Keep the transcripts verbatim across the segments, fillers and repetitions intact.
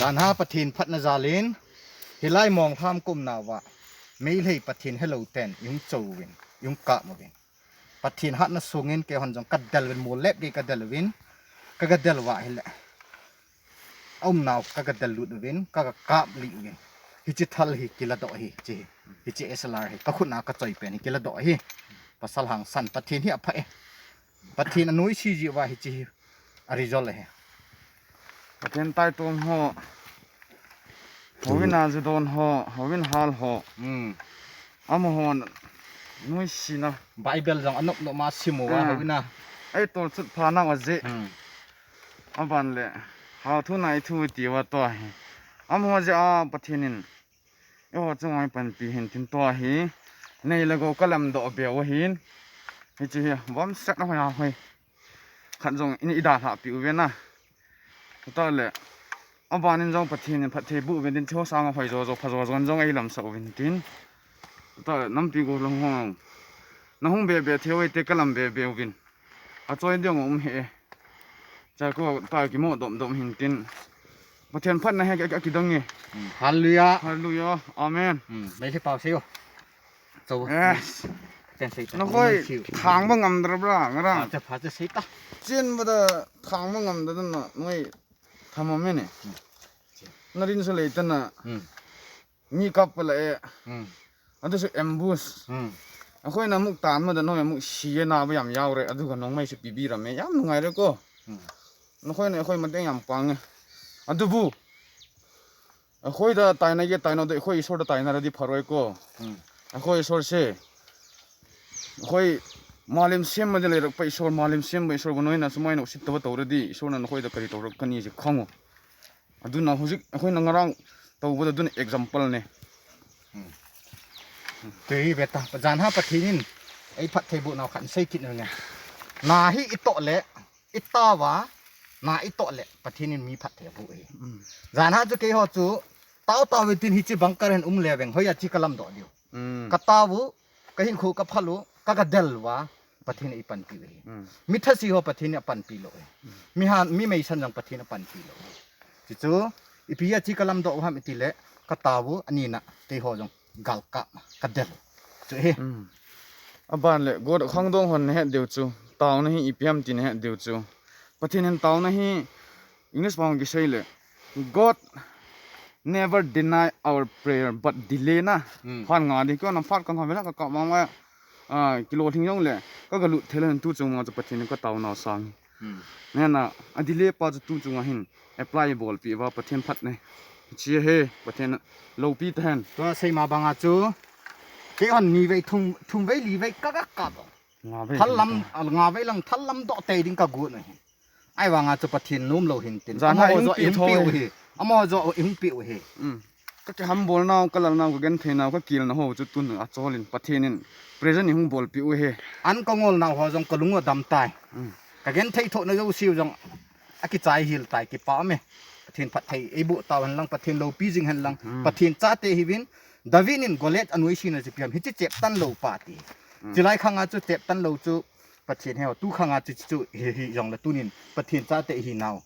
Janha Pathen phatna jalin, hilai Monglham ka umnauva, Meitei Pathen helou ten ihung chouvin, ihung kap uvin. Pathen hatna sungin keihon jong ka del uvin, mol lep gei ka del uvin, ka ga del uva ahile, aumnau ka ga del lut uvin, ka ga kap lih uvin. Hiche thal hi kiladoh ahi, hiche hi. Hiche S L R hi, ka khutna ka choi pen hi kiladoh ahi. Pasal hangsan, Pathen hi apha e. Pathen anoise jeh uva hiche hi a result ahi. Pathen taitom ho, houin a judon ho, houin hal ho. Hmm. Amahon noisena. Bible jong anop nop ma sim uva, ah, houin a. Ei tol chut pha nau ajeh. Hmm. Aban le, hao thu nai thu ti uva tua hi. Amaho jeh a Pathen in eiho chunga eipanpi hin tin tua hi. Nei le gou ka lamdoh beu ahin. Hiche hi, vomset na hoi a hoi. Khat jong in i dalhah pi uve na. Tua le, aban in jong Pathen in phatthei boh uvin tin, hiche ho sanga hoi jo jo, pha jo jo in jong ei lamsah uvin tin. Tua le, nampi gollhang ho. Na hung be be thei u hite, ka lam be be uvin. Achoi ding um hih e. Chua ko ta kimo dom dom hin tin. Pathen phatna hi a, a, akidang e. Hmm. Hallelujah. Hallelujah. Amen. Hmm. Meitei pau sei o. Chou. Yes. Ten sei ta. Nakhoi sei. Thang ba ngam dra bra ngarang. Pha cha, pha cha sei ta. Chin ba da thang ba ngam da na noi. Thama me ne. Hmm. Na rin sa lei ta na. Hmm. Mi kap pala e. Hmm. Adu su ambush. Hmm. Akhoina muk tan ma da noi muk si e na ba yam yau re. Adu ka nong mai su pi bi ra me. Yam nungai re ko. Hmm. Nakhoina akhoi ma deng yam pang e. Adu bu. Akhoi da taina ye taina da akhoi Isor da taina ra di pharoi ko. Hmm. Akhoi Isor se. Akhoi malim sem ma de le rak pa Isor malim sem ba Isor ba noina sumai no sit to ba to ra di. Isor na nakhoi da kari to ra kani se khango. Aduna hojik, akhoina ngarang tobut aduna example ne. Hmm. Tui beta, pajan ha Pathen in, ei phatthei boh nau khat sei kit ne. Na hi i toh le, i tao va, na i toh le, Pathen in mi phatthei boh e. Hmm. Jan ha chu keiho chu, tao tao ve tin hiche bunker hin um le veng, hoi a chi ka lamdoh diu. Hmm. Ka tao u, ka hinkho ka phal u, ka ga del uva, Pathen in ei panpi u ahi. Hmm. Mi thase ho Pathen in apanpi lou ahi. Hmm. Mi ha, mi meisan jong Pathen in apanpi lou ahi. Chuchu, ipi a chi ka lamdoh u ham iti le, ka tao u, ani na, keiho jong galkap, ka del u. Chu ahi. Hmm. Aban le, God khangdong hon na het diu chu, taona hi ipi ham ti na het diu chu. Pathen in taona hi, English pao kisei le, God never deny our prayer but delay na. Hmm. Phat nga di ko na phat ka nga vela ka ka ma ma, ah, kilolhing jong le ka ga lut thei le tu chung ma chu Pathen ka taona sang. Hmm. Ne na a delay pa chu tu chung a hin apply bolpi va Pathen phat ne. Chi he Pathen loupi ta hen. Tua sei ma banga chu keihon ni vei thum, thum vei li vei ka ka ka ba. Nga vei thal lam, thum ta. Nga vei lang thal lam doh tei ding ka gu na hin. Ahivanga chu Pathen nom lou hin tin. Jan ha amaho jo ihung pi thou u hi. Amaho jo ihung pi u hi. Mm. Ka kihambol nau, ka lal nau, ka genthei nau, ka kil nau ho chu tun a cholin Pathen in present ihung bolpi u hi. An ka ngol nau ho jong ka lung u adam tai. Mm. Ka genthei thoh na jo siu jong a kichai hil tai kipa me. Pathen phatthei ei boh tau hen lang, Pathen loupi jing hen lang, mm, Pathen chate hiuvin, David in Goliath anoise na chu ipi ham, hiche chep tan lou pa ti. Mm. Chilai khanga chu chep tan lou chu Pathen he, tu khanga chu, chu, chu, hi, hi, jong le tunin, Pathen chate hi nau,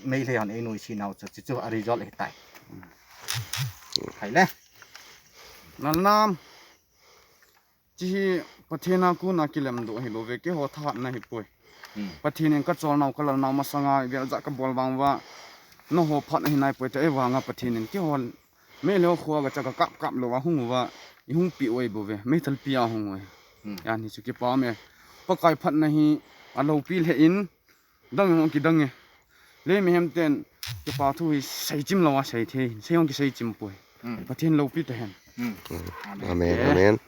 Meitei hon ei noise nau chu, chu, chu, a result hi tai. Hai le. Nal nam. Chi hi Pathen a kona kilem doh hi bou ve, keiho thahatna hi poi. Hmm. Pathen in ka chol nau, ka lal nau masanga, vel ja ka bol vang uva, nangho phat ahi nai poi te, ei vanga Pathen in keiho Meitei ho kho ga cha ka kap kap lou a hung uva, i hung pi u ahi bou ve, meithal pi a hung u ahi. Hmm. Yan hi chu kipa me. Pakai phatna hi a loupi le in, dang hung kidang e. Lei mihem ten, kipa thu hi sei chim lou a sei thei, sei hung kisei chim poi. Hmm. Pathen loupi ta hen. Hmm. Amen. Amen. Amen.